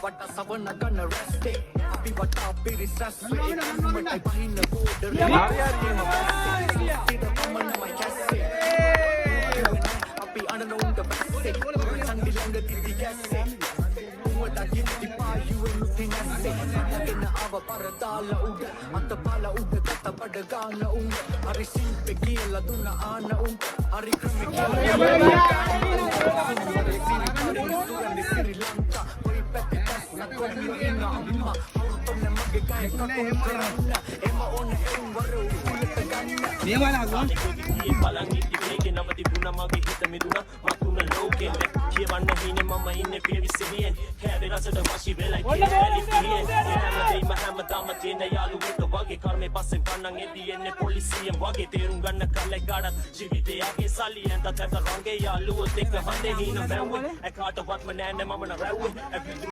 වටා සවන ගන්න රැස්සේ. අපි වටා පිරිස් රැස්වේ. ඒ බහින්න බෝඩර් සිත පමණමයි කැස්සේ. අපි අඬන උන්ට බැස්සේ. සන්ඩි ළඟ තිබි ගැස්සේ. උඹට ගිත්ති පායුවෙන් නුති නැස්සේ. අතගෙන ආව පර දාලා උඩ. අත පාලා උඩ ගත බඩ ගාන උඹ. හරි ශිල්පේ කියලා දුන්න ආන උඹ. හරි ක්‍රමෙ කියලා ශ්‍රී ලංකා කොයි පැත්තේ පැස්ස කොල්ලෝ ඉන්න අම්මා අවුරුතුන්නේ මගේ ගය කකුල් කරන්න එම ඕන එවුන් වර උලට ගන්න. බලන් ඉද්දි මේකේ නම තිබුණා. මගේ හිත මිදුණා මතුන ලෝකෙන්. කියවන්න හීනේ මම ඉන්නේ පියවි සිහියෙන්. කෑවේ රසට වශී වෙලා කියලා පිහියෙන්. හැමදේම හැමදාම තියෙන යාළුවෙක් වගේ. කර්මේ පස්සෙන් පන්නන් එද්දි එන්නේ පොලිසියෙන් වගේ. තේරුම් ගන්න කල්ලේ ගාඩත් ජීවිතේ ආගේ සල්ලි ඇඳ තැත රංගේ යාළුවොත් එක්ක හඳේ හීන මැව්වේ. ඇ කාටවත්ම නෑ නේ මම නරැව්වේ.